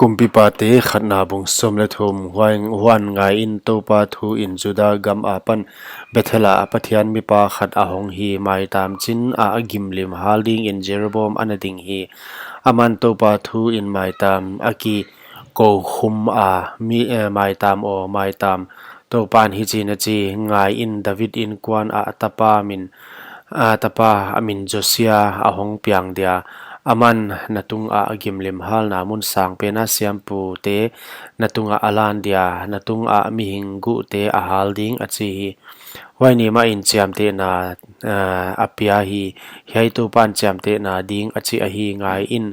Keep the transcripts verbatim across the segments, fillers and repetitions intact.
Kumpipate khatna bung sawm leh thum. Huan, huan ngaiin, Toupa thu in Juda gam apan Bethel ah Pathian mipa khat a hong hi. Maitam chin ah a gimlim hal dingin Jeroboam ana ding hi. Aman Toupa thu in maitam a kikoukhum a, mi, eh, maitam aw, maitam, Toupan hichiin a chi: Ngaiin, David inkuan ah tapa min, ah, tapa a min Josia a hong piang dia. Aman na tungah a gimlim halna mun sangpen a siampute na tungah a lan dia, na tungah mihing guhte a hal ding, a chi hi. Huai ni mahin chiamtehna, ah, a pia hi. Hiai Toupan chiamtehna ding a chi ahi. Ngaiin,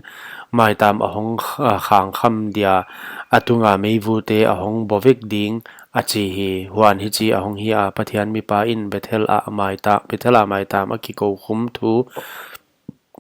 maitam a hong, ah, khangkham dia, a tunga meivute a hong bo vek ding, a chi hi. Huan hichi a hong hi a, Pathian mipa in Bethel ah maita-, Bethel ah maitam a kikoukhum thu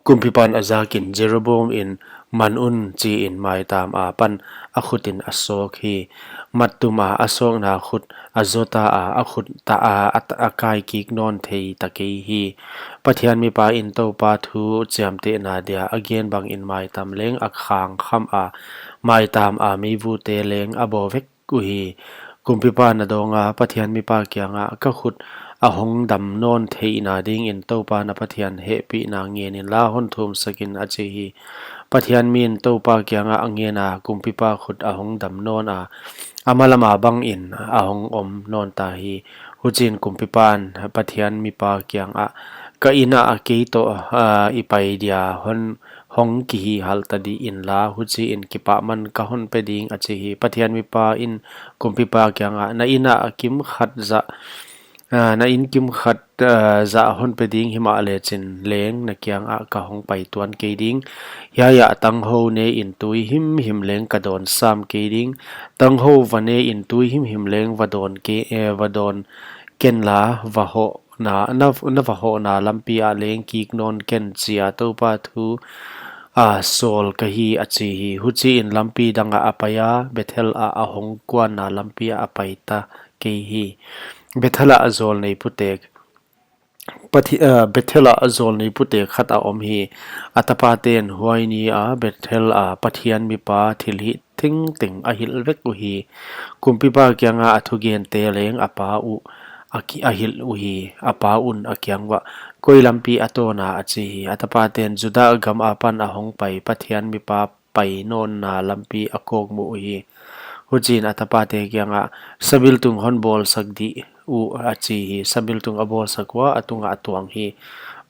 kumpipan a zakin, Jeroboam in, Man un, chiin maitam apan a khutin a sawk hi. Mattum a a sawkna khut a zota a, a khut ta a, a, a kai kik nawn thei ta kei hi. Pathian mipa in Toupa thu chiamtehna dia a gen bangin maitam leng a khangkham a, maitam a meivute leng a bo vek uhi. Kumpipan a dawnga, Pathian mipa kiangah, Ka khut a hong dam nawn theihna dingin Toupa na Pathian hehpihna ngen inla hon thumsak in, a chi hi. Pathian min Toupa kiangah a ngen a, kumpipa khut a hong dam nawn a, a malama bangin a hong om nawn ta hi. Huchiin kumpipan Pathian mipa kiangah, Ka inn ah kei toh, ah, i pai dia hon hong kihi hal ta dih inla, huchiin kipahman ka hon pe ding, a chi hi. Pathian mipa in kumpipa kiangah, Na inn ah kim khat zah, ah, na inn kim khat, ah, zah hon pe ding himahleh chin leng na kiangah ka hong pai tuan kei ding. Hiai ah tanghou nein tui himhim leng ka dawn sam kei ding. Tanghou va nein tui himhim leng va dawn ke, eh, va dawn kenla, va hoh na, na, na va hohna lampi ah leng kik nawn ken, chia Toupa thu a sawl ka hi, a chi hi. Huchiin lampi dangah a pai a, Bethel ah a hong kuanna lampi ah a pai ta kei hi. Bethel ah zawlnei putek, Pathi-, ah, Bethel ah zawlnei putek khat a om hi. A tapaten, Huai ni a Bethel a Pathian mipa thilhih tengteng a hilh vek uhi. Kumpipa kiangah a thugente leng a pa uh a ki-, a hilh uhi. A pa un a kiang uah, Koi lampi a tawn a? a chi hi. A tapaten, Juda gam apan a hong pai Pathian mipa pai nawnna lampi a kawkmuh uhi. Huchiin a tapate kiangah, Sabiltung hon bawlsak dih uh, a chi hi. Sabiltung a bawlsak ua, a tungah a tuang hi.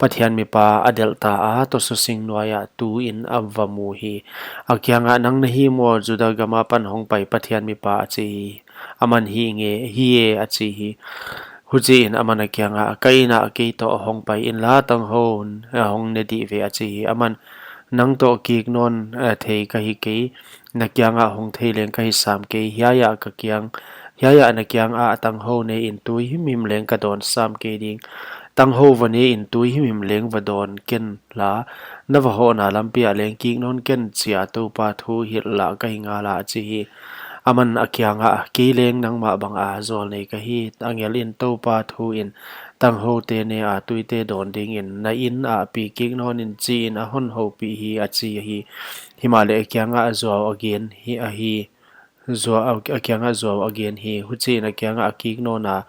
Pathian mipa a delh ta a, tawsaw sing nuaiah tu in a va mu hi. A kiangah, Nang na hi maw Juda gam apan hong pai Pathian mipa? a chi hi. Aman, Hi nge, hi e, a chi hi. Huchiin aman a kiangah, Ka inn ah kei toh hong pai inla, tanghou a hong ne dih ve, a chi hi. Aman, Nang toh kik nawn, eh, thei ka hi kei, na kiangah hong thei leng ka hi sam kei. Hiai ah ka kiang, hiai ah na kiangah tanghou nein tui himhim leng ka dawn sam kei ding. Tanghou va nein tui himhim leng va dawn ken la, na va hohna lampi ah leng kik nawn ken, chia Toupa thu hilh lah ka hi ngala, a chi hi. Aman a kiangah, Kei leng nangmah banga zawlnei ka hi. Angel in, Toupa thu in, Tanghoute ne a tuite dawn dingin na inn ah pi kik nawn in, chiin a hon houpih hi, a chi hi. Himahleh a kiangah zuau a gen hi, a hi. Zuau, a kiangah zuau a gen hi. Huchiin a kiangah a kik nawn a,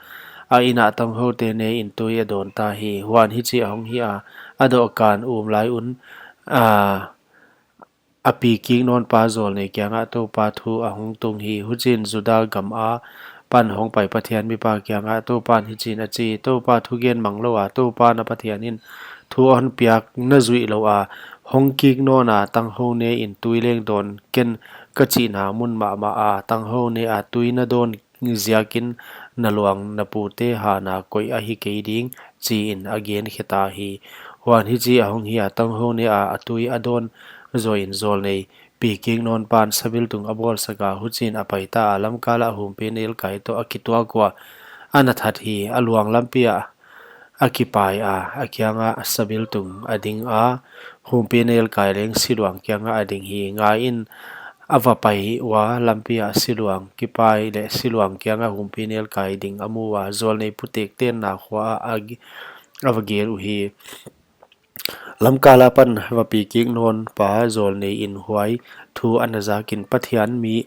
a inn ah tanghoute nein tui a dawn ta hi. Huan hichi a hong hi a, a dohkan um lai un, a, a pi kik nawnpa zawlnei kiangah Toupa thu a hong tung hi. Huchiin Juda gam apan hong pai Pathian mipa kiangah Toupan hichiin a chi, Toupa thugen mang lou a, Toupa na Pathian in thu a hon piak na zuih lou a, hong kik nawn a, tanghou nein tui leng dawn ken ka chihna mun mahmah a, tanghou ne a tui na dawn ziakin na luang na pute hana koih ahi kei ding, chiin a gen khe ta hi. Huan hichi a hong hi a, tanghou ne a a tui a dawn zawin zawlnei pi kik nawnpan sabiltung a bawlsak a, huchiin a pai ta a, lamkal ah humpinelkai toh a kituak ua, a na that hi. A luang lampi ah a kipai a, a kiangah sabiltung a ding a, humpinelkai leng siluang kiangah a ding hi. Ngaiin, a va pai ua, lampi ah siluang kipai leh siluang kiangah humpinelkai ding a mu a, zawlnei putekten na khua ah a gi-, a va gel uhi. Lamkal apan va pi kik nawn pa zawlnei in huai thu ana zak in, Pathian mi,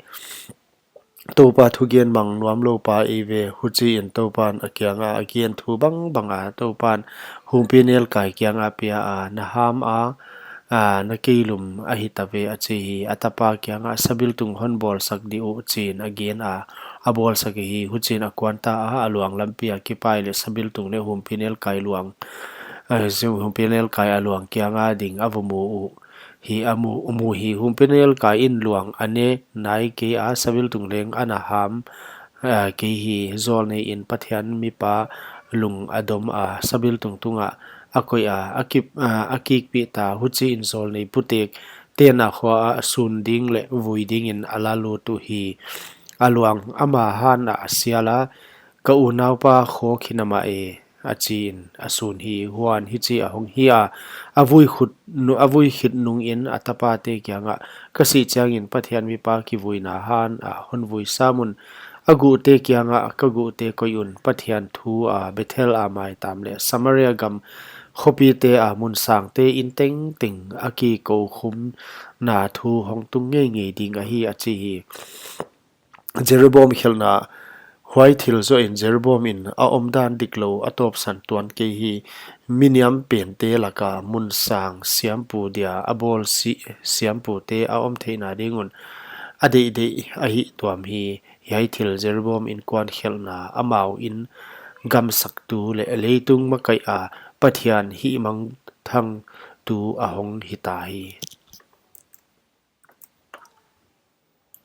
Toupa thugen mang nuam lou pa ei ve. Huchiin Toupan a kianga a gen thu bangbang a Toupan humpinelkai kianga pia a, na ham a, a, na keilum ahi ta ve, a chi hi. A tapa kianga sabiltung hon bawlsak di uh chiin a gen a, a bawlsak hi. Huchiin a kuan ta a, a luang lampi a kipai leh sabiltung leh humpinelkai luang, a, humpinelkai a luang kianga ding a va mu uh hi, a mu, mu hi. Humpinelkai in luang a ne nai kei a, sabiltung leng ana ham, a, kei hi. Zawlnei in Pathian mipa lung a dom a, sabiltung tungah a koih a, a kip, a, a kikpih ta. Huchiin zawlnei putek tena khua a sun ding leh vui dingin a la lut uh hi. A luang ama han ah a sial a, ka unaupa khawk hi na mah e, a chiin a sun hi. Huan hichi a hong hi a, a vui khut nu, a vui khit nungin a tapate kiangah, ka sih chiangin Pathian mipa kivuina han ah hon vui sam un, a guhte kiangah, ka guhte koih un, Pathian thu a Bethel a maitam leh Samaria gam khopite a mun sangte in tengteng a kikokhumna thu hong tung ngeingei ding ahi, a chi hi. Jeroboam khelhna. Huai thil zoh in Jeroboam in a omdan diklou a tawpsan tuan kei hi. Mi niam pente laka mun sang siampu dia a bawl si, siampute a om theihna ding un a deihdeih a hih tuam hi. Hiai thil Jeroboam in kuan khelhna amau in gamsaktu leh leitung makaih a Pathian hihmangthangtu a hong hita hi.